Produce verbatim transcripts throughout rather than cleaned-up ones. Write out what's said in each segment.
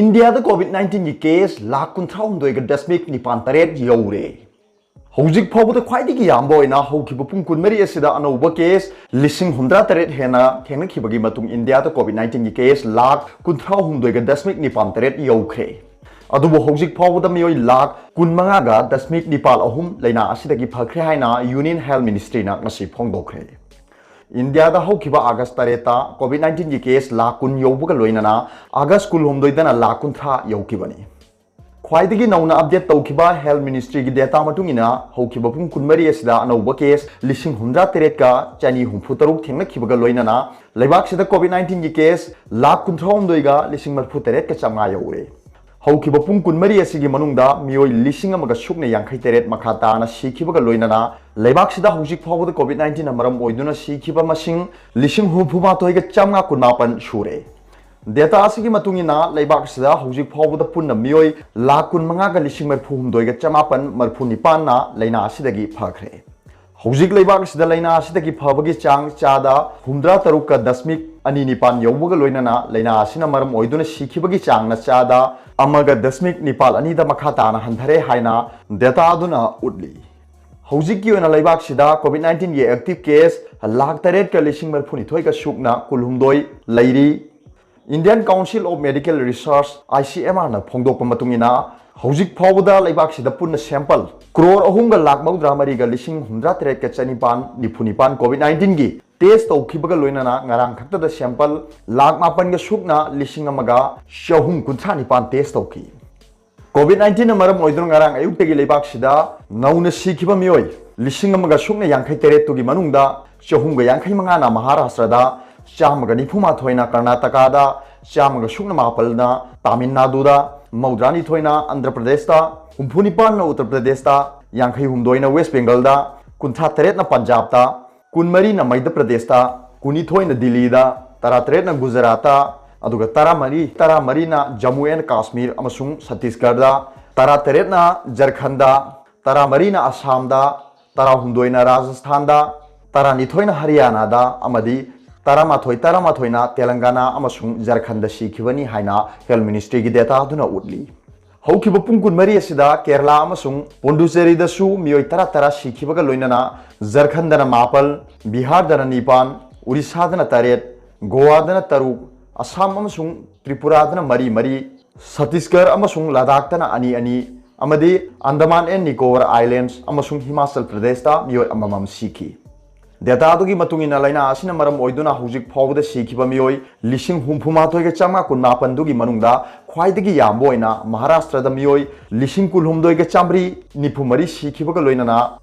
ꯏꯟꯗꯤꯌꯥꯗ ꯀꯣꯚꯤꯗ ꯅꯥꯏꯟꯇꯤꯟꯒꯤ ꯀꯦꯁ ꯂꯥꯈ ꯀꯨꯟꯊ꯭ꯔꯥ ꯍꯨꯝꯗꯣꯏꯒ ꯗꯁꯃꯤꯛ ꯅꯤꯄꯥꯟ ꯇꯔꯦꯠ ꯌꯧꯔꯦ꯫ ꯍꯧꯖꯤꯛ ꯐꯥꯎꯕꯗ ꯈ꯭ꯋꯥꯏꯗꯒꯤ ꯌꯥꯝꯕ ꯑꯣꯏꯅ ꯍꯧꯈꯤꯕ ꯄꯨꯡ ꯀꯨꯟꯃꯔꯤ ꯑꯁꯤꯗ ꯑꯅꯧꯕ ꯀꯦꯁ ꯂꯤꯁꯤꯡ ꯍꯨꯝꯗ꯭ꯔꯥ ꯇꯔꯦꯠ ꯍꯦꯟꯅ ꯊꯦꯡꯅꯈꯤꯕꯒꯤ ꯃꯇꯨꯡ ꯏꯟꯗꯤꯌꯥꯗ ꯀꯣꯚꯤꯗ ꯅꯥꯏꯟꯇꯤꯟꯒꯤ ꯀꯦꯁ ꯂꯥꯈ ꯀꯨꯟꯊ꯭ꯔꯥ ꯍꯨꯝꯗꯣꯏꯒ ꯗꯁꯃꯤꯛ ꯅꯤꯄꯥꯟ ꯇꯔꯦꯠ ꯌꯧꯈ꯭ꯔꯦ꯫ ꯑꯗꯨꯕꯨ ꯍꯧꯖꯤꯛ ꯐꯥꯎꯕꯗ ꯃꯤꯑꯣꯏ ꯂꯥꯈ ꯀꯨꯟꯃꯉꯥꯒ ꯗꯁꯃꯤꯛ ꯅꯤꯄꯥꯜ ꯑꯍꯨꯝ ꯂꯥꯏꯅꯥ ꯑꯁꯤꯗꯒꯤ ꯐꯈ꯭ꯔꯦ ꯍꯥꯏꯅ ꯌꯨꯅꯤꯌꯟ ꯍꯦꯜꯊ ꯃꯤꯅꯤꯁꯇ꯭ꯔꯤꯅ ꯉꯁꯤ ꯐꯣꯡꯗꯣꯛꯈ꯭ꯔꯦ꯫ ꯏꯟꯗꯤꯌꯥꯗ ꯍꯧꯈꯤꯕ ꯑꯥꯒꯁ ꯇꯔꯦꯠꯇ ꯀꯣꯚꯤꯗ ꯅꯥꯏꯟꯇꯤꯟꯒꯤ ꯀꯦꯁ ꯂꯥꯈ ꯀꯨꯟ ꯌꯧꯕꯒ ꯂꯣꯏꯅꯅ ꯑꯥꯒꯁ ꯀꯨꯟꯍꯨꯝꯗꯣꯏꯗꯅ ꯂꯥꯈ ꯀꯨꯟꯊ꯭ꯔꯥ ꯌꯧꯈꯤꯕꯅꯤ꯫ ꯈ꯭ꯋꯥꯏꯗꯒꯤ ꯅꯧꯅ ꯑꯞꯗꯦꯠ ꯇꯧꯈꯤꯕ ꯍꯦꯜꯊ ꯃꯤꯅꯤꯁꯇ꯭ꯔꯤꯒꯤ ꯗꯦꯇꯥ ꯃꯇꯨꯡ ꯏꯟꯅ ꯍꯧꯈꯤꯕ ꯄꯨꯡ ꯀꯨꯟꯃꯔꯤ ꯑꯁꯤꯗ ꯑꯅꯧꯕ ꯀꯦꯁ ꯂꯤꯁꯤꯡ ꯍꯨꯝꯗ꯭ꯔꯥ ꯇꯔꯦꯠꯀ ꯆꯅꯤ ꯍꯨꯝꯐꯨ ꯇꯔꯨꯛ ꯊꯦꯡꯅꯈꯤꯕꯒ ꯂꯣꯏꯅꯅ ꯂꯩꯕꯥꯛꯁꯤꯗ ꯀꯣꯚꯤꯗ ꯅꯥꯏꯟꯇꯤꯟꯒꯤ ꯀꯦꯁ ꯂꯥꯈ ꯀꯨꯟꯊ꯭ꯔꯥ ꯍꯨꯝꯗꯣꯏꯒ ꯂꯤꯁꯤꯡ ꯃꯔꯤꯐꯨ ꯇꯔꯦꯠꯀ ꯆꯥꯝꯃꯉꯥ ꯌꯧꯔꯦ꯫ ꯍꯧꯈꯤꯕ ꯄꯨꯡ ꯀꯨꯟꯃꯔꯤ ꯑꯁꯤꯒꯤ ꯃꯅꯨꯡꯗ ꯃꯤꯑꯣꯏ ꯂꯤꯁꯤꯡ ꯑꯃꯒ ꯁꯨꯞꯅ ꯌꯥꯡꯈꯩ ꯇꯔꯦꯠ ꯃꯈꯥ ꯇꯥꯅ ꯁꯤꯈꯤꯕꯒ ꯂꯣꯏꯅꯅ ꯂꯩꯕꯥꯛꯁꯤꯗ ꯍꯧꯖꯤꯛ ꯐꯥꯎꯕꯗ ꯀꯣꯚꯤꯗ ꯅꯥꯏꯟꯇꯤꯟꯅ ꯃꯔꯝ ꯑꯣꯏꯗꯨꯅ ꯁꯤꯈꯤꯕ ꯃꯁꯤꯡ ꯂꯤꯁꯤꯡ ꯍꯨꯝꯐꯨ ꯃꯥꯊꯣꯏꯒ ꯆꯥꯝꯃꯉꯥ ꯀꯨꯟꯃꯥꯄꯟ ꯁꯨꯔꯦ꯫ ꯗꯦꯇꯥ ꯑꯁꯤꯒꯤ ꯃꯇꯨꯡ ꯏꯟꯅ ꯂꯩꯕꯥꯛ ꯑꯁꯤꯗ ꯍꯧꯖꯤꯛ ꯐꯥꯎꯕꯗ ꯄꯨꯟꯅ ꯃꯤꯑꯣꯏ ꯂꯥꯈ ꯀꯨꯟꯃꯉꯥꯒ ꯂꯤꯁꯤꯡ ꯃꯔꯤꯐꯨ ꯍꯨꯝꯗꯣꯏꯒ ꯆꯃꯥꯄꯟ ꯃꯔꯤꯐꯨ ꯅꯤꯄꯥꯟꯅ ꯂꯥꯏꯅꯥ ꯑꯁꯤꯗꯒꯤ ꯐꯈ꯭ꯔꯦ꯫ ꯍꯧꯖꯤꯛ ꯂꯩꯕꯥꯛ ꯑꯁꯤꯗ ꯂꯥꯏꯅꯥ ꯑꯁꯤꯗꯒꯤ ꯐꯕꯒꯤ ꯆꯥꯡ ꯆꯥꯗ ꯍꯨꯝꯗ꯭ꯔꯥ ꯇꯔꯨꯛꯀ ꯗꯁꯃꯤꯛ ꯑꯅꯤ ꯅꯤꯄꯥꯟ ꯌꯧꯕꯒ ꯂꯣꯏꯅꯅ ꯂꯥꯏꯅꯥ ꯑꯁꯤꯅ ꯃꯔꯝ ꯑꯣꯏꯗꯨꯅ ꯁꯤꯈꯤꯕꯒꯤ ꯆꯥꯡꯅ ꯆꯥꯗ ꯑꯃꯒ ꯗꯁꯃꯤꯛ ꯅꯤꯄꯥꯜ ꯑꯅꯤꯗ ꯃꯈꯥ ꯇꯥꯅ ꯍꯟꯊꯔꯦ ꯍꯥꯏꯅ ꯗꯦꯇꯥ ꯑꯗꯨꯅ ꯎꯠꯂꯤ꯫ ꯍꯧꯖꯤꯛꯀꯤ ꯑꯣꯏꯅ ꯂꯩꯕꯥꯛꯁꯤꯗ ꯀꯣꯚꯤꯗ ꯅꯥꯏꯟꯇꯤꯟꯒꯤ ꯑꯦꯛꯇꯤꯚ ꯀꯦꯁ ꯂꯥꯈ ꯇꯔꯦꯠꯀ ꯂꯤꯁꯤꯡ ꯃꯔꯤꯐꯨꯅꯤꯊꯣꯏꯒ ꯁꯨꯞꯅ ꯀꯨꯟꯍꯨꯝꯗꯣꯏ ꯂꯩꯔꯤ꯫ Indian Council of Medical Research, I C M R ꯅ ꯐꯣꯡꯗꯣꯛꯄ ꯃꯇꯨꯡ ꯏꯟꯅ, ꯍꯧꯖꯤꯛ ꯐꯥꯎꯕꯗ ꯂꯩꯕꯥꯛꯁꯤꯗ ꯄꯨꯟꯅ ꯁꯦꯝꯄꯜ ꯀ꯭ꯔꯣꯔ ꯑꯍꯨꯝꯒ ꯂꯥꯈ ꯃꯧꯗ꯭ꯔꯥ ꯃꯔꯤꯒ ꯂꯤꯁꯤꯡ ꯍꯨꯝꯗ꯭ꯔꯥ ꯇꯔꯦꯠꯀ ꯆꯅꯤꯄꯥꯟ ꯅꯤꯐꯨ ꯅꯤꯄꯥꯟ ꯀꯣꯚꯤꯗ ꯅꯥꯏꯟꯇꯤꯟꯒꯤ ꯇꯦꯁ ꯇꯧꯈꯤꯕꯒ ꯂꯣꯏꯅꯅ ꯉꯔꯥꯡ ꯈꯛꯇꯗ ꯁꯦꯝꯄꯜ ꯂꯥꯈ ꯃꯥꯄꯟꯒ ꯁꯨꯞꯅ ꯂꯤꯁꯤꯡ ꯑꯃꯒ ꯆꯍꯨꯝ ꯀꯨꯟꯊ꯭ꯔꯥ ꯅꯤꯄꯥꯟ ꯇꯦꯁ ꯇꯧꯈꯤ꯫ ꯀꯣꯚꯤꯗ ꯅꯥꯏꯟꯇꯤꯟꯅ ꯃꯔꯝ ꯑꯣꯏꯗꯨꯅ ꯉꯔꯥꯡ ꯑꯌꯨꯛꯇꯒꯤ ꯂꯩꯕꯥꯛꯁꯤꯗ ꯅꯧꯅ ꯁꯤꯈꯤꯕ ꯃꯤꯑꯣꯏ ꯂꯤꯁꯤꯡ ꯑꯃꯒ ꯁꯨꯞꯅ ꯌꯥꯡꯈꯩ ꯇꯔꯦꯠꯇꯨꯒꯤ ꯃꯅꯨꯡꯗ ꯆꯍꯨꯝꯒ ꯌꯥꯡꯈꯩ ꯃꯉꯥꯅ ꯃꯍꯥꯔꯥꯁꯇ꯭ꯔꯗ, ꯆꯥꯝꯃꯒ ꯅꯤꯐꯨ ꯃꯥꯊꯣꯏꯅ ꯀꯔꯅꯥꯇꯀꯥꯗ, ꯆꯥꯝꯃꯒ ꯁꯨꯞꯅ ꯃꯥꯄꯜꯅ ꯇꯥꯃꯤꯜ ꯅꯥꯗꯨꯗ, ꯃꯧꯗ꯭ꯔꯥ ꯅꯤꯊꯣꯏꯅ ꯑꯟꯙ꯭ꯔ ꯄ꯭ꯔꯗꯦꯁꯇ, ꯍꯨꯝꯐꯨ ꯅꯤꯄꯥꯟꯅ ꯎꯠꯇꯔ ꯄ꯭ꯔꯗꯦꯁꯇ, ꯌꯥꯡꯈꯩ ꯍꯨꯝꯗꯣꯏꯅ ꯋꯦꯁ ꯕꯦꯡꯒꯜꯗ, ꯀꯨꯟꯊ꯭ꯔꯥ ꯇꯔꯦꯠꯅ ꯄꯟꯖꯥꯕꯇ, ꯀꯨꯟꯃꯔꯤꯅ ꯃꯩꯙ꯭ꯌ ꯄ꯭ꯔꯗꯦꯁꯇ, ꯀꯨꯟꯅꯤꯊꯣꯏꯅ ꯗꯤꯜꯂꯤꯗ, ꯇꯔꯥꯇꯔꯦꯠꯅ ꯒꯨꯖꯔꯥꯠꯇ, ꯑꯗꯨꯒ ꯇꯔꯥꯃꯔꯤ, ꯇꯔꯥꯃꯔꯤꯅ ꯖꯝꯃꯨ ꯑꯦꯟ ꯀꯥꯁꯃꯤꯔ ꯑꯃꯁꯨꯡ ꯁꯠꯇꯤꯁꯒꯔꯗ, ꯇꯔꯥꯇꯔꯦꯠꯅ ꯖꯔꯈꯟꯗ, ꯇꯔꯥꯃꯔꯤꯅ ꯑꯁꯥꯝꯗ, ꯇꯔꯥꯍꯨꯝꯗꯣꯏꯅ ꯔꯥꯖꯁꯊꯥꯟꯗ, ꯇꯔꯥꯅꯤꯊꯣꯏꯅ ꯍꯔꯤꯌꯥꯅꯥꯗ ꯑꯃꯗꯤ ꯇꯔꯥꯃꯥꯊꯣꯏ ꯇꯔꯥꯃꯥꯊꯣꯏꯅ ꯇꯦꯂꯪꯒꯥꯅꯥ ꯑꯃꯁꯨꯡ ꯖꯔꯈꯟꯗ ꯁꯤꯈꯤꯕꯅꯤ ꯍꯥꯏꯅ Health Ministryꯒꯤ data ꯑꯗꯨꯅ ꯎꯠꯂꯤ꯫ ꯍꯧꯈꯤꯕ ꯄꯨꯡ ꯀꯨꯟꯃꯔꯤ ꯑꯁꯤꯗ ꯀꯦꯔꯂꯥ ꯑꯃꯁꯨꯡ ꯄꯣꯟꯗꯨꯆꯦꯔꯤꯗꯁꯨ ꯃꯤꯑꯣꯏ ꯇꯔꯥ ꯇꯔꯥ ꯁꯤꯈꯤꯕꯒ ꯂꯣꯏꯅꯅ ꯖꯔꯈꯟꯗꯅ ꯃꯥꯄꯜ, ꯕꯤꯍꯥꯔꯗꯅ ꯅꯤꯄꯥꯟ, ꯎꯔꯤꯁꯥꯗꯅ ꯇꯔꯦꯠ, ꯒꯣꯋꯥꯗꯅ ꯇꯔꯨꯛ, ꯑꯁꯥꯝ ꯑꯃꯁꯨꯡ ꯇ꯭ꯔꯤꯄꯨꯔꯥꯗꯅ ꯃꯔꯤ ꯃꯔꯤ, ꯁꯠꯇꯤꯁꯒꯔ ꯑꯃꯁꯨꯡ ꯂꯗꯥꯈꯇꯅ ꯑꯅꯤ ꯑꯅꯤ, ꯑꯃꯗꯤ ꯑꯟꯗꯃꯥꯟ ꯑꯦꯟ ꯅꯤꯀꯣꯕꯔ ꯑꯥꯏꯂꯦꯟꯁ ꯑꯃꯁꯨꯡ ꯍꯤꯃꯥꯆꯜ ꯄ꯭ꯔꯗꯦꯁꯇ ꯃꯤꯑꯣꯏ ꯑꯃꯃꯝ ꯁꯤꯈꯤ꯫ Data ꯑꯗꯨꯒꯤ ꯃꯇꯨꯡ ꯏꯟꯅ, ꯂꯥꯏꯅꯥ ꯑꯁꯤꯅ ꯃꯔꯝ ꯑꯣꯏꯗꯨꯅ ꯍꯧꯖꯤꯛ ꯐꯥꯎꯕꯗ ꯁꯤꯈꯤꯕ ꯃꯤꯑꯣꯏ ꯂꯤꯁꯤꯡ ꯍꯨꯝꯐꯨ ꯃꯥꯊꯣꯏꯒ ꯆꯥꯝꯃꯉꯥ ꯀꯨꯟ ꯃꯥꯄꯟꯗꯨꯒꯤ ꯃꯅꯨꯡꯗ ꯈ꯭ꯋꯥꯏꯗꯒꯤ ꯌꯥꯝꯕ ꯑꯣꯏꯅ ꯃꯍꯥꯔꯥꯁꯇ꯭ꯔꯗ ꯃꯤꯑꯣꯏ ꯂꯤꯁꯤꯡ ꯀꯨꯟꯍꯨꯝꯗꯣꯏꯒ ꯆꯥꯝꯃꯔꯤ ꯅꯤꯐꯨ ꯃꯔꯤ ꯁꯤꯈꯤꯕꯒ ꯂꯣꯏꯅꯅ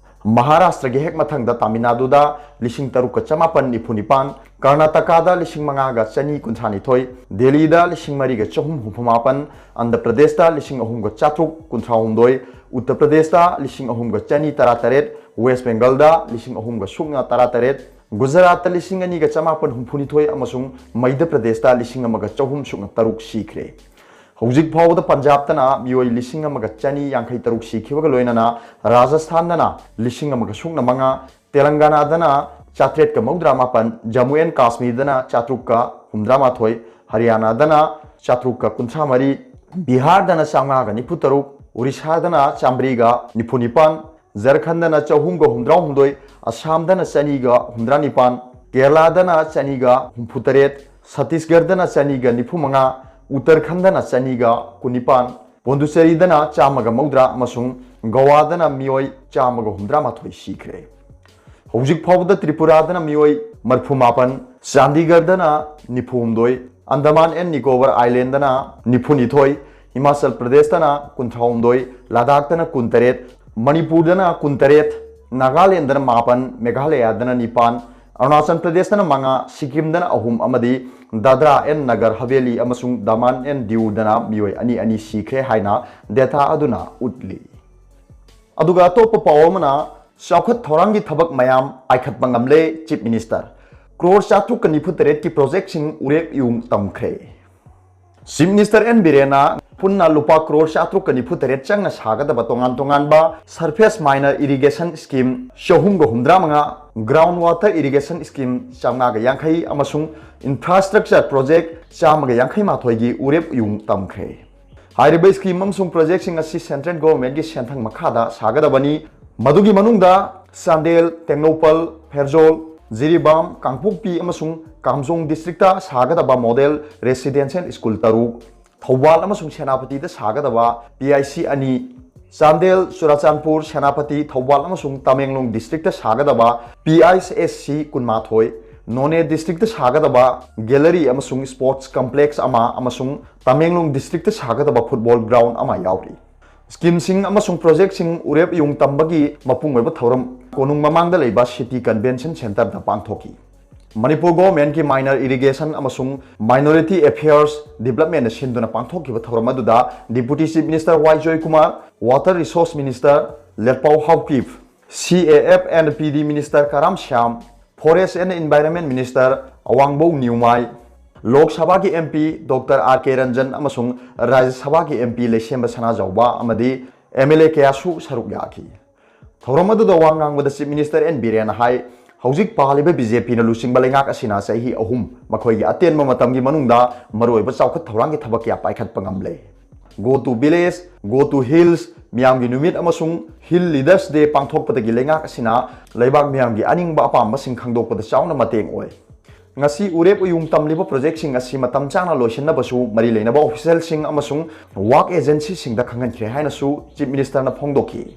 ꯃꯍꯥꯔꯥꯁꯇ꯭ꯔꯒꯤ ꯍꯦꯛ ꯃꯊꯪꯗ ꯇꯥꯃꯤꯜ ꯅꯥꯗꯨꯗ ꯂꯤꯁꯤꯡ ꯇꯔꯨꯛꯀ ꯆꯃꯥꯄꯟ ꯅꯤꯐꯨ ꯅꯤꯄꯥꯟ, ꯀꯔꯅꯥꯇꯀꯥꯗ ꯂꯤꯁꯤꯡ ꯃꯉꯥꯒ ꯆꯅꯤ ꯀꯨꯟꯊ꯭ꯔꯥ ꯅꯤꯊꯣꯏ, ꯗꯦꯜꯂꯤꯗ ꯂꯤꯁꯤꯡ ꯃꯔꯤꯒ ꯆꯍꯨꯝ ꯍꯨꯝꯐꯨ ꯃꯥꯄꯟ, ꯑꯟꯙ꯭ꯔ ꯄ꯭ꯔꯗꯦꯁꯇ ꯂꯤꯁꯤꯡ ꯑꯍꯨꯝꯒ ꯆꯥꯇ꯭ꯔꯨꯛ ꯀꯨꯟꯊ꯭ꯔꯥ ꯍꯨꯝꯗꯣꯏ, ꯎꯠꯇꯔ ꯄ꯭ꯔꯗꯦꯁꯇ ꯂꯤꯁꯤꯡ ꯑꯍꯨꯝꯒ ꯆꯅꯤ ꯇꯔꯥ ꯇꯔꯦꯠ, ꯋꯦꯁ ꯕꯦꯡꯒꯜꯗ ꯂꯤꯁꯤꯡ ꯑꯍꯨꯝꯒ ꯁꯨꯞꯅ ꯇꯔꯥ ꯇꯔꯦꯠ, ꯒꯨꯖꯔꯥꯠꯇ ꯂꯤꯁꯤꯡ ꯑꯅꯤꯒ ꯆꯃꯥꯄꯟ ꯍꯨꯝꯐꯨ ꯅꯤꯊꯣꯏ ꯑꯃꯁꯨꯡ ꯃꯩꯙ꯭ꯌ ꯄ꯭ꯔꯗꯦꯁꯇ ꯂꯤꯁꯤꯡ ꯑꯃꯒ ꯆꯍꯨꯝ ꯁꯨꯞꯅ ꯇꯔꯨꯛ ꯁꯤꯈ꯭ꯔꯦ꯫ ꯍꯧꯖꯤꯛ ꯐꯥꯎꯕꯗ ꯄꯟꯖꯥꯕꯇꯅ ꯃꯤꯑꯣꯏ ꯂꯤꯁꯤꯡ ꯑꯃꯒ ꯆꯅꯤ ꯌꯥꯡꯈꯩ ꯇꯔꯨꯛ ꯁꯤꯈꯤꯕꯒ ꯂꯣꯏꯅꯅ ꯔꯥꯖꯁꯊꯥꯟꯗꯅ ꯂꯤꯁꯤꯡ ꯑꯃꯒ ꯁꯨꯞꯅ ꯃꯉꯥ, ꯇꯦꯂꯪꯒꯥꯅꯥꯗꯅ ꯆꯥꯇ꯭ꯔꯦꯠꯀ ꯃꯧꯗ꯭ꯔꯥ ꯃꯥꯄꯟ, ꯖꯝꯃꯨ ꯑꯦꯟ ꯀꯥꯁꯃꯤꯔꯗꯅ ꯆꯥꯇ꯭ꯔꯨꯛꯀ ꯍꯨꯝꯗ꯭ꯔꯥ ꯃꯥꯊꯣꯏ, ꯍꯔꯤꯌꯥꯅꯥꯗꯅ ꯆꯥꯇ꯭ꯔꯨꯛꯀ ꯀꯨꯟꯊ꯭ꯔꯥ ꯃꯔꯤ, ꯕꯤꯍꯥꯔꯗꯅ ꯆꯥꯝꯃꯉꯥꯒ ꯅꯤꯐꯨ ꯇꯔꯨꯛ, ꯎꯔꯤꯁꯥꯗꯅ ꯆꯥꯝꯃꯔꯤꯒ ꯅꯤꯐꯨ ꯅꯤꯄꯥꯟ, ꯖꯔꯈꯟꯗꯅ ꯆꯍꯨꯝꯒ ꯍꯨꯝꯗ꯭ꯔꯥ ꯍꯨꯝꯗꯣꯏ, ꯑꯁꯥꯝꯗꯅ ꯆꯅꯤꯒ ꯍꯨꯝꯗ꯭ꯔꯥ ꯅꯤꯄꯥꯟ, ꯀꯦꯔꯂꯥꯗꯅ ꯆꯅꯤꯒ ꯍꯨꯝꯐꯨ ꯇꯔꯦꯠ, ꯁꯠꯇꯤꯁꯒꯔꯗꯅ ꯆꯅꯤꯒ ꯅꯤꯐꯨ ꯃꯉꯥ, ꯎꯠꯇꯔꯈꯟꯗꯅ ꯆꯅꯤꯒ ꯀꯨꯟ ꯅꯤꯄꯥꯟ, ꯄꯣꯟꯗꯨꯆꯦꯔꯤꯗꯅ ꯆꯥꯝꯃꯒ ꯃꯧꯗ꯭ꯔꯥ ꯑꯃꯁꯨꯡ ꯒꯣꯋꯥꯗꯅ ꯃꯤꯑꯣꯏ ꯆꯥꯝꯃꯒ ꯍꯨꯝꯗ꯭ꯔꯥ ꯃꯥꯊꯣꯏ ꯁꯤꯈ꯭ꯔꯦ꯫ ꯍꯧꯖꯤꯛ ꯐꯥꯎꯕꯗ ꯇ꯭ꯔꯤꯄꯨꯔꯥꯗꯅ ꯃꯤꯑꯣꯏ ꯃꯔꯤꯐꯨ ꯃꯥꯄꯟ, ꯆꯥꯟꯗꯤꯒꯔꯗꯅ ꯅꯤꯐꯨ ꯍꯨꯝꯗꯣꯏ, ꯑꯟꯗꯃꯥꯟ ꯑꯦꯟ ꯅꯤꯀꯣꯕꯔ ꯑꯥꯏꯂꯦꯟꯗꯅ ꯅꯤꯐꯨ ꯅꯤꯊꯣꯏ, ꯍꯤꯃꯥꯆꯜ ꯄ꯭ꯔꯗꯦꯁꯇꯅ ꯀꯨꯟꯊ꯭ꯔꯥ ꯍꯨꯝꯗꯣꯏ, ꯂꯗꯥꯈꯇꯅ ꯀꯨꯟ ꯇꯔꯦꯠ, ꯃꯅꯤꯄꯨꯔꯗꯅ ꯀꯨꯟ ꯇꯔꯦꯠ, ꯅꯥꯒꯥꯂꯦꯟꯗꯅ ꯃꯥꯄꯟ, ꯃꯦꯘꯥꯂꯌꯥꯗꯅ ꯅꯤꯄꯥꯟ, ꯑꯔꯨꯅꯥꯆꯜ ꯄ꯭ꯔꯗꯦꯁꯇꯅ ꯃꯉꯥ, ꯁꯤꯛꯀꯤꯝꯗꯅ ꯑꯍꯨꯝ ꯑꯃꯗꯤ ꯗꯥꯗ꯭ꯔꯥ ꯑꯦꯟ ꯅꯒꯔ ꯍꯕꯦꯂꯤ ꯑꯃꯁꯨꯡ ꯗꯃꯥꯟ ꯑꯦꯟ ꯗꯤꯎꯗꯅ ꯃꯤꯑꯣꯏ ꯑꯅꯤ ꯑꯅꯤ ꯁꯤꯈ꯭ꯔꯦ ꯍꯥꯏꯅ data ꯑꯗꯨꯅ ꯎꯠꯂꯤ꯫ ꯑꯗꯨꯒ ꯑꯇꯣꯞꯄ ꯄꯥꯎ ꯑꯃꯅ, ꯆꯥꯎꯈꯠ ꯊꯧꯔꯥꯡꯒꯤ ꯊꯕꯛ ꯃꯌꯥꯝ ꯄꯥꯏꯈꯠꯄ ꯉꯝꯂꯦ, Chief Minister꯫ ꯀ꯭ꯔꯣꯔ ꯆꯥꯇ꯭ꯔꯨꯛꯀ ꯅꯤꯐꯨ ꯇꯔꯦꯠꯀꯤ projectꯁꯤꯡ ꯎꯔꯦꯞ ꯏꯌꯨꯡ ꯇꯝꯈ꯭ꯔꯦ꯫ Chief Minister ꯑꯦꯟ ꯕꯤꯔꯦꯟꯅ ꯄꯨꯟꯅ ꯂꯨꯄꯥ ꯀ꯭ꯔꯣꯔ ꯆꯥꯇ꯭ꯔꯨꯛꯀ ꯅꯤꯐꯨ ꯇꯔꯦꯠ ꯆꯪꯅ ꯁꯥꯒꯗꯕ ꯇꯣꯉꯥꯟ ꯇꯣꯉꯥꯟꯕ surface minor irrigation scheme ꯆꯍꯨꯝꯒ ꯍꯨꯝꯗ꯭ꯔꯥ ꯃꯉꯥ Ground Water Irrigation Scheme ꯆꯥꯝꯃꯉꯥꯒ ꯌꯥꯡꯈꯩ ꯑꯃꯁꯨꯡ Infrastructure Project ꯆꯥꯝꯃꯒ ꯌꯥꯡꯈꯩ ꯃꯥꯊꯣꯏꯒꯤ ꯎꯔꯦꯞ ꯎꯌꯨꯡ ꯇꯝꯈ꯭ꯔꯦ꯫ ꯍꯥꯏꯔꯤꯕ scheme ꯑꯃꯁꯨꯡ projectꯁꯤꯡ ꯑꯁꯤ central governmentꯀꯤ ꯁꯦꯟꯊꯪ ꯃꯈꯥꯗ ꯁꯥꯒꯗꯕꯅꯤ꯫ ꯃꯗꯨꯒꯤ ꯃꯅꯨꯡꯗ ꯆꯥꯟꯗꯦꯜ, ꯇꯦꯡꯅꯧꯄꯜ, ꯐꯦꯔꯖꯣꯜ, ꯖꯤꯔꯤꯕꯥꯝ, ꯀꯥꯡꯄꯣꯛꯄꯤ ꯑꯃꯁꯨꯡ ꯀꯥꯝꯖꯣꯡ districtꯇ ꯁꯥꯒꯗꯕ model residential school ꯇꯔꯨꯛ, ꯊꯧꯕꯥꯜ ꯑꯃꯁꯨꯡ ꯁꯦꯅꯥꯄꯇꯤꯗ ꯁꯥꯒꯗꯕ P I C ꯑꯅꯤ, ꯆꯥꯟꯗꯦꯜ, ꯆꯨꯔꯥꯆꯥꯟꯄꯨꯔ, ꯁꯦꯅꯥꯄꯇꯤ, ꯊꯧꯕꯥꯜ ꯑꯃꯁꯨꯡ Tamenglong districtꯇ ꯁꯥꯒꯗꯕ P I S S C ꯀꯨꯟꯃꯥꯊꯣꯏ, ꯅꯣꯅꯦ districtꯇ ꯁꯥꯒꯗꯕ gallery ꯑꯃꯁꯨꯡ sports complex ꯑꯃ ꯑꯃꯁꯨꯡ ꯇꯃꯦꯡꯂꯣꯡ districtꯇ ꯁꯥꯒꯗꯕ football ground ꯑꯃ ꯌꯥꯎꯔꯤ꯫ Schemeꯁꯤꯡ ꯑꯃꯁꯨꯡ projectꯁꯤꯡ ꯎꯔꯦꯞ ꯎꯌꯨꯡ ꯇꯝꯕꯒꯤ ꯃꯄꯨꯡ ꯑꯣꯏꯕ ꯊꯧꯔꯝ ꯀꯣꯅꯨꯡ ꯃꯃꯥꯡꯗ ꯂꯩꯕ City Convention Centreꯗ ꯄꯥꯡꯊꯣꯛꯈꯤ꯫ ꯃꯅꯤꯄꯨꯔ governmentꯀꯤ Minor Irrigation ꯑꯃꯁꯨꯡ Minority Affairs Departmentꯅ ꯁꯤꯟꯗꯨꯅ ꯄꯥꯡꯊꯣꯛꯈꯤꯕ ꯊꯧꯔꯝ ꯑꯗꯨꯗ Deputy Chief Minister Y Joykumar, Water Resource Minister ꯂꯦꯠꯄꯥꯎ Haokip, C A F and P D Minister Karam Shyam, Forest and Environment Minister ꯑꯋꯥꯡꯕꯧ ꯅꯤꯎꯃꯥꯏ, ꯂꯣꯛ ꯁꯚꯥꯒꯤ M P Doctor R K Ranjan ꯑꯃꯁꯨꯡ ꯔꯥꯖ꯭ꯌ ꯁꯚꯥꯒꯤ M P ꯂꯩꯁꯦꯝꯕ ꯁꯅꯥꯖꯥꯎꯕ ꯑꯃꯗꯤ M L A ꯀꯌꯥꯁꯨ ꯁꯔꯨꯛ ꯌꯥꯈꯤ꯫ ꯊꯧꯔꯝ ꯑꯗꯨꯗ ꯋꯥ ꯉꯥꯡꯕꯗ Chief Minister N Birenꯅ ꯍꯥꯏ, ꯍꯧꯖꯤꯛ ꯄꯥꯜꯂꯤꯕ B J Pꯅ ꯂꯨꯆꯤꯡꯕ ꯂꯩꯉꯥꯛ ꯑꯁꯤꯅ ꯆꯍꯤ ꯑꯍꯨꯝ, ꯃꯈꯣꯏꯒꯤ ꯑꯇꯦꯟꯕ ꯃꯇꯝꯒꯤ ꯃꯅꯨꯡꯗ ꯃꯔꯨꯑꯣꯏꯕ ꯆꯥꯎꯈꯠ ꯊꯧꯔꯥꯡꯒꯤ ꯊꯕꯛ ꯀꯌꯥ ꯄꯥꯏꯈꯠꯄ ꯉꯝꯂꯦ꯫ Go to Village, Go to Hills, ꯃꯤꯌꯥꯝꯒꯤ ꯅꯨꯃꯤꯠ ꯑꯃꯁꯨꯡ Hill Leaders Day ꯄꯥꯡꯊꯣꯛꯄꯗꯒꯤ ꯂꯩꯉꯥꯛ ꯑꯁꯤꯅ ꯂꯩꯕꯥꯛ ꯃꯤꯌꯥꯝꯒꯤ ꯑꯅꯤꯡꯕ ꯑꯄꯥꯝꯕꯁꯤꯡ ꯈꯪꯗꯣꯛꯄꯗ ꯆꯥꯎꯅ ꯃꯇꯦꯡ ꯑꯣꯏ꯫ ꯉꯁꯤ ꯎꯔꯦꯞ ꯎꯌꯨꯡ ꯇꯝꯂꯤꯕ projectꯁꯤꯡ ꯑꯁꯤ ꯃꯇꯝ ꯆꯥꯅ ꯂꯣꯏꯁꯤꯟꯅꯕꯁꯨ ꯃꯔꯤ ꯂꯩꯅꯕ officialꯁꯤꯡ ꯑꯃꯁꯨꯡ work agencyꯁꯤꯡꯗ ꯈꯪꯍꯟꯈ꯭ꯔꯦ ꯍꯥꯏꯅꯁꯨ Chief Ministerꯅ ꯐꯣꯡꯗꯣꯛꯈꯤ꯫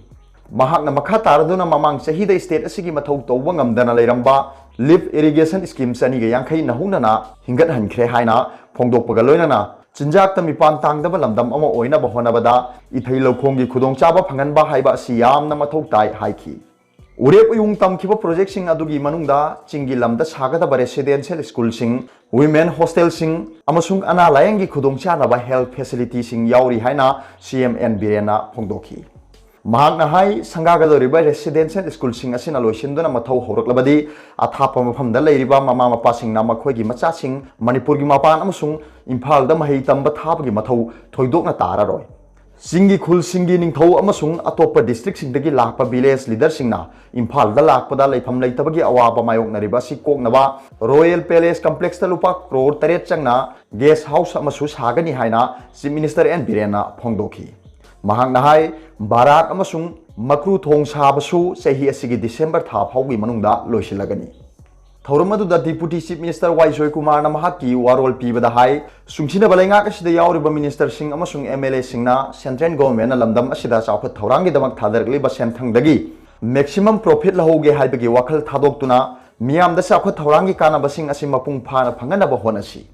ꯃꯍꯥꯛꯅ ꯃꯈꯥ ꯇꯥꯔꯗꯨꯅ ꯃꯃꯥꯡ ꯆꯍꯤꯗ state ꯑꯁꯤꯒꯤ ꯃꯊꯧ ꯇꯧꯕ ꯉꯝꯗꯅ ꯂꯩꯔꯝꯕ Lift Irrigation Scheme ꯆꯅꯤꯒ ꯌꯥꯡꯈꯩ ꯅꯧꯍꯧꯅꯅ ꯍꯤꯡꯒꯠꯍꯟꯈ꯭ꯔꯦ ꯍꯥꯏꯅ ꯐꯣꯡꯗꯣꯛꯄꯒ ꯂꯣꯏꯅꯅ ꯆꯤꯟꯖꯥꯛꯇ ꯃꯤꯄꯥꯟ ꯇꯥꯡꯗꯕ ꯂꯝꯗꯝ ꯑꯃ ꯑꯣꯏꯅꯕ ꯍꯣꯠꯅꯕꯗ ꯏꯊꯩ ꯂꯧꯈꯣꯡꯒꯤ ꯈꯨꯗꯣꯡꯆꯥꯕ ꯐꯪꯍꯟꯕ ꯍꯥꯏꯕ ꯑꯁꯤ ꯌꯥꯝꯅ ꯃꯊꯧ ꯇꯥꯏ ꯍꯥꯏꯈꯤ꯫ ꯎꯔꯦꯞ ꯎꯌꯨꯡ ꯇꯝꯈꯤꯕ projectꯁꯤꯡ ꯑꯗꯨꯒꯤ ꯃꯅꯨꯡꯗ ꯆꯤꯡꯒꯤ ꯂꯝꯗ ꯁꯥꯒꯗꯕ residential schoolꯁꯤꯡ, women hostelꯁꯤꯡ ꯑꯃꯁꯨꯡ ꯑꯅꯥ ꯂꯥꯌꯦꯡꯒꯤ ꯈꯨꯗꯣꯡꯆꯥꯅꯕ health facilityꯁꯤꯡ ꯌꯥꯎꯔꯤ ꯍꯥꯏꯅ C M N ꯕꯤꯔꯦꯟꯅ ꯐꯣꯡꯗꯣꯛꯈꯤ꯫ ꯃꯍꯥꯛꯅ ꯍꯥꯏ, ꯁꯪꯒꯥꯒꯗꯧꯔꯤꯕ residential schoolꯁꯤꯡ ꯑꯁꯤꯅ ꯂꯣꯏꯁꯤꯟꯗꯨꯅ ꯃꯊꯧ ꯍꯧꯔꯛꯂꯕꯗꯤ, ꯑꯊꯥꯞꯄ ꯃꯐꯝꯗ ꯂꯩꯔꯤꯕ ꯃꯃꯥ ꯃꯄꯥꯁꯤꯡꯅ ꯃꯈꯣꯏꯒꯤ ꯃꯆꯥꯁꯤꯡ ꯃꯅꯤꯄꯨꯔꯒꯤ ꯃꯄꯥꯟ ꯑꯃꯁꯨꯡ ꯏꯝꯐꯥꯜꯗ ꯃꯍꯩ ꯇꯝꯕ ꯊꯥꯕꯒꯤ ꯃꯊꯧ ꯊꯣꯏꯗꯣꯛꯅ ꯇꯥꯔꯔꯣꯏ꯫ ꯆꯤꯡꯒꯤ ꯈꯨꯜꯁꯤꯡꯒꯤ ꯅꯤꯡꯊꯧ ꯑꯃꯁꯨꯡ ꯑꯇꯣꯞꯄ districtꯁꯤꯡꯗꯒꯤ ꯂꯥꯛꯄ village leaderꯁꯤꯡꯅ ꯏꯝꯐꯥꯜꯗ ꯂꯥꯛꯄꯗ ꯂꯩꯐꯝ ꯂꯩꯇꯕꯒꯤ ꯑꯋꯥꯕ ꯃꯥꯌꯣꯛꯅꯔꯤꯕ ꯑꯁꯤ ꯀꯣꯛꯅꯕ Royal Palace Complexꯇ ꯂꯨꯄꯥ ꯀ꯭ꯔꯣꯔ ꯇꯔꯦꯠ ꯆꯪꯅ guest house ꯑꯃꯁꯨ ꯁꯥꯒꯅꯤ ꯍꯥꯏꯅ Chief Minister ꯑꯦꯟ ꯕꯤꯔꯦꯟꯅ ꯐꯣꯡꯗꯣꯛꯈꯤ꯫ ꯃꯍꯥꯛꯅ ꯍꯥꯏ, ꯕꯥꯔꯥꯛ ꯑꯃꯁꯨꯡ ꯃꯀ꯭ꯔꯨ ꯊꯣꯡ ꯁꯥꯕꯁꯨ ꯆꯍꯤ ꯑꯁꯤꯒꯤ December ꯊꯥ ꯐꯥꯎꯒꯤ ꯃꯅꯨꯡꯗ ꯂꯣꯏꯁꯤꯜꯂꯒꯅꯤ꯫ ꯊꯧꯔꯝ ꯑꯗꯨꯗ Deputy Chief Minister ꯋꯥꯏ ꯖꯣꯏꯀꯨꯃꯥꯔꯅ ꯃꯍꯥꯛꯀꯤ ꯋꯥꯔꯣꯜ ꯄꯤꯕꯗ ꯍꯥꯏ, ꯁꯨꯡꯁꯤꯟꯅꯕ ꯂꯩꯉꯥꯛ ꯑꯁꯤꯗ ꯌꯥꯎꯔꯤꯕ ministerꯁꯤꯡ ꯑꯃꯁꯨꯡ MLAꯁꯤꯡꯅ central governmentꯅ ꯂꯝꯗꯝ ꯑꯁꯤꯗ ꯆꯥꯎꯈꯠ ꯊꯧꯔꯥꯡꯒꯤꯗꯃꯛ ꯊꯥꯗꯔꯛꯂꯤꯕ ꯁꯦꯟꯊꯪꯗꯒꯤ maximum profit ꯂꯧꯍꯧꯒꯦ ꯍꯥꯏꯕꯒꯤ ꯋꯥꯈꯜ ꯊꯥꯗꯣꯛꯇꯨꯅ ꯃꯤꯌꯥꯝꯗ ꯆꯥꯎꯈꯠ ꯊꯧꯔꯥꯡꯒꯤ ꯀꯥꯟꯅꯕꯁꯤꯡ ꯑꯁꯤ ꯃꯄꯨꯡ ꯐꯥꯅ ꯐꯪꯍꯟꯅꯕ ꯍꯣꯠꯅꯁꯤ꯫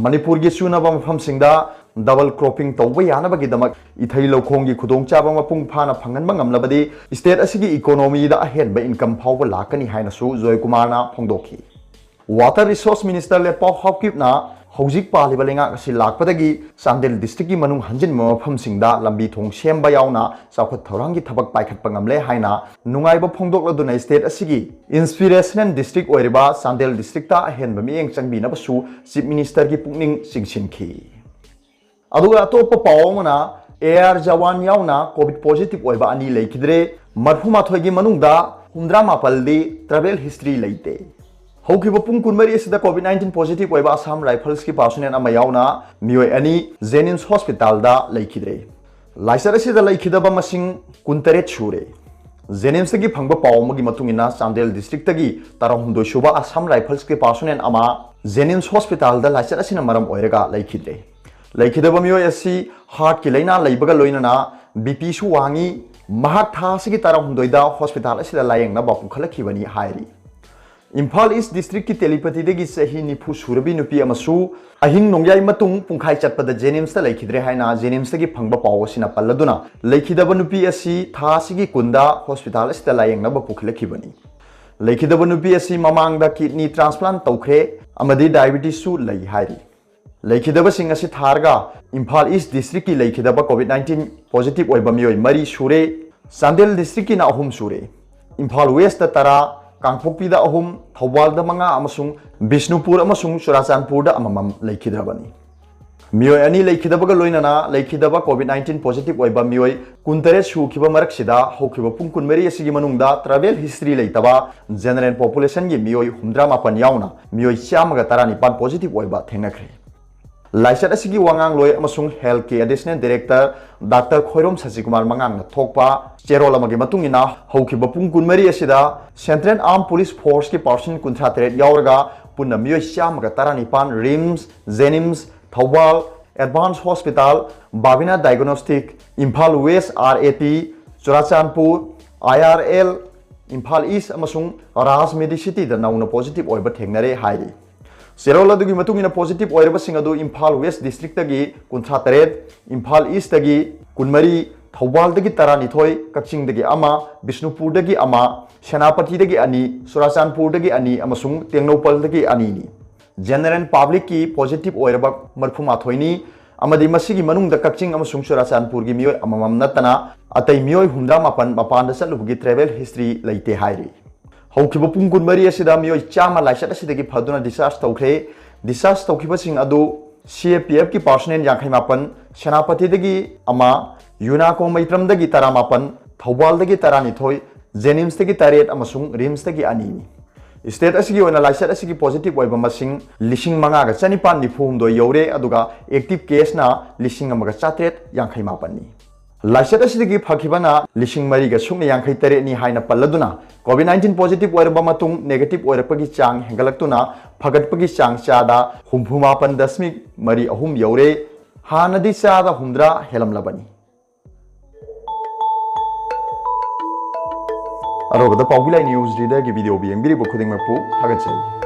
ꯃꯅꯤꯄꯨꯔꯒꯤ ꯆꯨꯅꯕ ꯃꯐꯝꯁꯤꯡꯗ double cropping ꯇꯧꯕ ꯌꯥꯅꯕꯒꯤꯗꯃꯛ ꯏꯊꯩ ꯂꯧꯈꯣꯡꯒꯤ ꯈꯨꯗꯣꯡꯆꯥꯕ ꯃꯄꯨꯡ ꯐꯥꯅ ꯐꯪꯍꯟꯕ ꯉꯝꯂꯕꯗꯤ state ꯑꯁꯤꯒꯤ economyꯗ ꯑꯍꯦꯟꯕ income ꯐꯥꯎꯕ ꯂꯥꯛꯀꯅꯤ ꯍꯥꯏꯅꯁꯨ ꯖꯣꯏꯀꯨꯃꯥꯔꯅ ꯐꯣꯡꯗꯣꯛꯈꯤ꯫ Water Resource Minister ꯂꯦꯠꯄꯥꯎ ꯍꯥꯎꯀꯤꯞꯅ ꯍꯧꯖꯤꯛ ꯄꯥꯜꯂꯤꯕ ꯂꯩꯉꯥꯛ ꯑꯁꯤ ꯂꯥꯛꯄꯗꯒꯤ ꯆꯥꯟꯗꯦꯜ districtꯀꯤ ꯃꯅꯨꯡ ꯍꯟꯖꯤꯟꯕ ꯃꯐꯝꯁꯤꯡꯗ ꯂꯝꯕꯤ ꯊꯣꯡ ꯁꯦꯝꯕ ꯌꯥꯎꯅ ꯆꯥꯎꯈꯠ ꯊꯧꯔꯥꯡꯒꯤ ꯊꯕꯛ ꯄꯥꯏꯈꯠꯄ ꯉꯝꯂꯦ ꯍꯥꯏꯅ ꯅꯨꯡꯉꯥꯏꯕ ꯐꯣꯡꯗꯣꯛꯂꯗꯨꯅ state ꯑꯁꯤꯒꯤ inspirational district ꯑꯣꯏꯔꯤꯕ ꯆꯥꯟꯗꯦꯜ districtꯇ ꯑꯍꯦꯟꯕ ꯃꯤꯠꯌꯦꯡ ꯆꯪꯕꯤꯅꯕꯁꯨ Chief Ministerꯒꯤ ꯄꯨꯛꯅꯤꯡ ꯆꯤꯡꯁꯤꯟꯈꯤ꯫ ꯑꯗꯨꯒ ꯑꯇꯣꯞꯄ ꯄꯥꯎ ꯑꯃꯅ, AR ꯖꯋꯥꯟ ꯌꯥꯎꯅ COVID positive ꯑꯣꯏꯕ ꯑꯅꯤ ꯂꯩꯈꯤꯗ꯭ꯔꯦ꯫ ꯃꯔꯐꯨ ꯃꯥꯊꯣꯏꯒꯤ ꯃꯅꯨꯡꯗ ꯍꯨꯝꯗ꯭ꯔꯥ ꯃꯥꯄꯜꯗꯤ travel history ꯂꯩꯇꯦ꯫ ꯍꯧꯈꯤꯕ ꯄꯨꯡ ꯀꯨꯟꯃꯔꯤ ꯑꯁꯤꯗ COVID nineteen positive ꯑꯣꯏꯕ Assam Riflesꯀꯤ personnel ꯑꯃ ꯌꯥꯎꯅ ꯃꯤꯑꯣꯏ ꯑꯅꯤ JNIMS hospitalꯗ ꯂꯩꯈꯤꯗ꯭ꯔꯦ꯫ ꯂꯥꯏꯆꯠ ꯑꯁꯤꯗ ꯂꯩꯈꯤꯗꯕ ꯃꯁꯤꯡ ꯀꯨꯟꯇꯔꯦꯠ ꯁꯨꯔꯦ꯫ JNIMSꯇꯒꯤ ꯐꯪꯕ ꯄꯥꯎ ꯑꯃꯒꯤ ꯃꯇꯨꯡ ꯏꯟꯅ, ꯆꯥꯟꯗꯦꯜ districtꯇꯒꯤ ꯇꯔꯥꯍꯨꯝꯗꯣꯏ ꯁꯨꯕ Assam Riflesꯀꯤ personnel ꯑꯃ JNIMS hospitalꯗ ꯂꯥꯏꯆꯠ ꯑꯁꯤꯅ ꯃꯔꯝ ꯑꯣꯏꯔꯒ ꯂꯩꯈꯤꯗ꯭ꯔꯦ꯫ ꯂꯩꯈꯤꯗꯕ ꯃꯤꯑꯣꯏ ꯑꯁꯤ heartꯀꯤ ꯂꯥꯏꯅꯥ ꯂꯩꯕꯒ ꯂꯣꯏꯅꯅ BPꯁꯨ ꯋꯥꯡꯉꯤ꯫ ꯃꯍꯥꯛ ꯊꯥ ꯑꯁꯤꯒꯤ ꯇꯔꯥꯍꯨꯝꯗꯣꯏꯗ hospital ꯑꯁꯤꯗ ꯂꯥꯌꯦꯡꯅꯕ ꯄꯨꯈꯠꯂꯛꯈꯤꯕꯅꯤ ꯍꯥꯏꯔꯤ꯫ ꯏꯝꯐꯥꯜ East districtꯀꯤ ꯇꯦꯂꯤꯄꯇꯤꯗꯒꯤ ꯆꯍꯤ ꯅꯤꯐꯨ ꯁꯨꯔꯕꯤ ꯅꯨꯄꯤ ꯑꯃꯁꯨ ꯑꯍꯤꯡ ꯅꯣꯡꯌꯥꯏ ꯃꯇꯨꯡ ꯄꯨꯡꯈꯥꯏ ꯆꯠꯄꯗ JNIMSꯇ ꯂꯩꯈꯤꯗ꯭ꯔꯦ ꯍꯥꯏꯅ JNIMSꯇꯒꯤ ꯐꯪꯕ ꯄꯥꯎ ꯑꯁꯤꯅ ꯄꯜꯂꯗꯨꯅ, ꯂꯩꯈꯤꯗꯕ ꯅꯨꯄꯤ ꯑꯁꯤ ꯊꯥ ꯑꯁꯤꯒꯤ ꯀꯨꯟꯗ hospital ꯑꯁꯤꯗ ꯂꯥꯌꯦꯡꯅꯕ ꯄꯨꯈꯠꯂꯛꯈꯤꯕꯅꯤ꯫ ꯂꯩꯈꯤꯗꯕ ꯅꯨꯄꯤ ꯑꯁꯤ ꯃꯃꯥꯡꯗ kidney transplant ꯇꯧꯈ꯭ꯔꯦ ꯑꯃꯗꯤ diabetesꯁꯨ ꯂꯩ ꯍꯥꯏꯔꯤ꯫ ꯂꯩꯈꯤꯗꯕꯁꯤꯡ ꯑꯁꯤ ꯊꯥꯔꯒ ꯏꯝꯐꯥꯜ East districtꯀꯤ ꯂꯩꯈꯤꯗꯕ COVID nineteen positive ꯑꯣꯏꯕ ꯃꯤꯑꯣꯏ ꯃꯔꯤ ꯁꯨꯔꯦ, ꯆꯥꯟꯗꯦꯜ districtꯀꯤꯅ ꯑꯍꯨꯝ ꯁꯨꯔꯦ, ꯏꯝꯐꯥꯜ Westꯇ ꯇꯔꯥ, ꯀꯥꯡꯄꯣꯛꯄꯤꯗ ꯑꯍꯨꯝ, ꯊꯧꯕꯥꯜꯗ ꯃꯉꯥ ꯑꯃꯁꯨꯡ ꯕꯤꯁꯅꯨꯄꯨꯔ ꯑꯃꯁꯨꯡ ꯆꯨꯔꯥꯆꯥꯟꯄꯨꯔꯗ ꯑꯃꯃꯝ ꯂꯩꯈꯤꯗ꯭ꯔꯕꯅꯤ꯫ ꯃꯤꯑꯣꯏ ꯑꯅꯤ ꯂꯩꯈꯤꯗꯕꯒ ꯂꯣꯏꯅꯅ ꯂꯩꯈꯤꯗꯕ COVID nineteen positive ꯑꯣꯏꯕ ꯃꯤꯑꯣꯏ ꯀꯨꯟꯇꯔꯦꯠ ꯁꯨꯈꯤꯕ ꯃꯔꯛꯁꯤꯗ ꯍꯧꯈꯤꯕ ꯄꯨꯡ ꯀꯨꯟꯃꯔꯤ ꯑꯁꯤꯒꯤ ꯃꯅꯨꯡꯗ travel history ꯂꯩꯇꯕ general populationꯒꯤ ꯃꯤꯑꯣꯏ ꯍꯨꯝꯗ꯭ꯔꯥ ꯃꯥꯄꯟ ꯌꯥꯎꯅ ꯃꯤꯑꯣꯏ ꯆꯥꯝꯃꯒ ꯇꯔꯥꯅꯤꯄꯥꯟ positive ꯑꯣꯏꯕ ꯊꯦꯡꯅꯈ꯭ꯔꯦ꯫ ꯂꯥꯏꯆꯠ ꯑꯁꯤꯒꯤ ꯋꯥꯉꯥꯡꯂꯣꯏ ꯑꯃꯁꯨꯡ healthꯀꯤ additional director Doctor ꯈꯣꯏꯔꯣꯝ ꯁꯁꯤꯀꯨꯃꯥꯔ ꯃꯉꯥꯡꯅ ꯊꯣꯛꯄ ꯆꯦꯔꯣꯜ ꯑꯃꯒꯤ ꯃꯇꯨꯡ ꯏꯟꯅ, ꯍꯧꯈꯤꯕ ꯄꯨꯡ ꯀꯨꯟꯃꯔꯤ ꯑꯁꯤꯗ Central Armed Police Forceꯀꯤ person ꯀꯨꯟꯊ꯭ꯔꯥ ꯇꯔꯦꯠ ꯌꯥꯎꯔꯒ ꯄꯨꯟꯅ ꯃꯤꯑꯣꯏ ꯆꯥꯝꯃꯒ ꯇꯔꯥꯅꯤꯄꯥꯟ RIMS, JNIMS, Thoubal Advanced Hospital, ꯕꯥꯕꯤꯅꯥ Diagnostic, Imphal West RAT, Churachandpur IRL, Imphal East ꯑꯃꯁꯨꯡ ꯔꯥꯖ Medicityꯗ ꯅꯧꯅ positive ꯑꯣꯏꯕ ꯊꯦꯡꯅꯔꯦ ꯍꯥꯏꯔꯤ꯫ ꯆꯦꯔꯣꯜ ꯑꯗꯨꯒꯤ ꯃꯇꯨꯡ ꯏꯟꯅ positive ꯑꯣꯏꯔꯕꯁꯤꯡ ꯑꯗꯨ ꯏꯝꯐꯥꯜ West Districtꯇꯒꯤ ꯀꯨꯟꯊ꯭ꯔꯥ ꯇꯔꯦꯠ, ꯏꯝꯐꯥꯜ Eastꯇꯒꯤ ꯀꯨꯟꯃꯔꯤ, ꯊꯧꯕꯥꯜꯗꯒꯤ ꯇꯔꯥꯅꯤꯊꯣꯏ, ꯀꯛꯆꯤꯡꯗꯒꯤ ꯑꯃ, ꯕꯤꯁꯅꯨꯄꯨꯔꯗꯒꯤ ꯑꯃ, ꯁꯦꯅꯥꯄꯇꯤꯗꯒꯤ ꯑꯅꯤ, ꯆꯨꯔꯥꯆꯥꯟꯄꯨꯔꯗꯒꯤ ꯑꯅꯤ ꯑꯃꯁꯨꯡ ꯇꯦꯡꯅꯧꯄꯜꯗꯒꯤ ꯑꯅꯤꯅꯤ꯫ General publicꯀꯤ positive ꯑꯣꯏꯔꯕ ꯃꯔꯐꯨ ꯃꯥꯊꯣꯏꯅꯤ ꯑꯃꯗꯤ ꯃꯁꯤꯒꯤ ꯃꯅꯨꯡꯗ ꯀꯛꯆꯤꯡ ꯑꯃꯁꯨꯡ ꯆꯨꯔꯥꯆꯥꯟꯄꯨꯔꯒꯤ ꯃꯤꯑꯣꯏ ꯑꯃꯃꯝ ꯅꯠꯇꯅ ꯑꯇꯩ ꯃꯤꯑꯣꯏ ꯍꯨꯝꯗ꯭ꯔꯥ ꯃꯥꯄꯟ ꯃꯄꯥꯟꯗ ꯆꯠꯂꯨꯕꯒꯤ travel history ꯂꯩꯇꯦ ꯍꯥꯏꯔꯤ꯫ ꯍꯧꯈꯤꯕ ꯄꯨꯡ ꯀꯨꯟꯃꯔꯤ ꯑꯁꯤꯗ ꯃꯤꯑꯣꯏ ꯆꯥꯝꯃ ꯂꯥꯏꯆꯠ ꯑꯁꯤꯗꯒꯤ ꯐꯗꯨꯅ discharge ꯇꯧꯈ꯭ꯔꯦ꯫ Discharge ꯇꯧꯈꯤꯕꯁꯤꯡ ꯑꯗꯨ CAPFꯀꯤ personnel ꯌꯥꯡꯈꯩ ꯃꯥꯄꯟ, ꯁꯦꯅꯥꯄꯇꯤꯗꯒꯤ ꯑꯃ, ꯌꯨꯅꯥꯀꯣ ꯃꯩꯇ꯭ꯔꯝꯗꯒꯤ ꯇꯔꯥꯃꯥꯄꯟ, ꯊꯧꯕꯥꯜꯗꯒꯤ ꯇꯔꯥꯅꯤꯊꯣꯏ, JNIMSꯇꯒꯤ ꯇꯔꯦꯠ ꯑꯃꯁꯨꯡ RIMSꯇꯒꯤ ꯑꯅꯤꯅꯤ꯫ State ꯑꯁꯤꯒꯤ ꯑꯣꯏꯅ ꯂꯥꯏꯆꯠ ꯑꯁꯤꯒꯤ positive ꯑꯣꯏꯕ ꯃꯁꯤꯡ ꯂꯤꯁꯤꯡ ꯃꯉꯥꯒ ꯆꯅꯤꯄꯥꯟ ꯅꯤꯐꯨ ꯍꯨꯝꯗꯣꯏ ꯌꯧꯔꯦ, ꯑꯗꯨꯒ active caseꯅ ꯂꯤꯁꯤꯡ ꯑꯃꯒ ꯆꯥꯇ꯭ꯔꯦꯠ ꯌꯥꯡꯈꯩ ꯃꯥꯄꯟꯅꯤ꯫ ꯂꯥꯏꯆꯠ ꯑꯁꯤꯗꯒꯤ ꯐꯈꯤꯕꯅ ꯂꯤꯁꯤꯡ ꯃꯔꯤꯒ ꯁꯨꯞꯅ ꯌꯥꯡꯈꯩ ꯇꯔꯦꯠꯅꯤ ꯍꯥꯏꯅ ꯄꯜꯂꯗꯨꯅ, COVID nineteen positive ꯑꯣꯏꯔꯕ ꯃꯇꯨꯡ negative ꯑꯣꯏꯔꯛꯄꯒꯤ ꯆꯥꯡ ꯍꯦꯟꯒꯠꯂꯛꯇꯨꯅ ꯐꯒꯠꯄꯒꯤ ꯆꯥꯡ ꯆꯥꯗ ꯍꯨꯝꯐꯨ ꯃꯥꯄꯟ ꯗꯁꯃꯤꯛ ꯃꯔꯤ ꯑꯍꯨꯝ ꯌꯧꯔꯦ꯫ ꯍꯥꯟꯅꯗꯤ ꯆꯥꯗ ꯍꯨꯝꯗ꯭ꯔꯥ ꯍꯦꯜꯂꯝꯂꯕꯅꯤ꯫ ꯑꯔꯣꯏꯕꯗ ꯄꯥꯎꯕꯤ ꯂꯥꯏ news readerꯒꯤ video ꯌꯦꯡꯕꯤꯔꯤꯕ ꯈꯨꯗꯤꯡꯃꯛꯄꯨ ꯊꯥꯒꯠꯆꯔꯤ꯫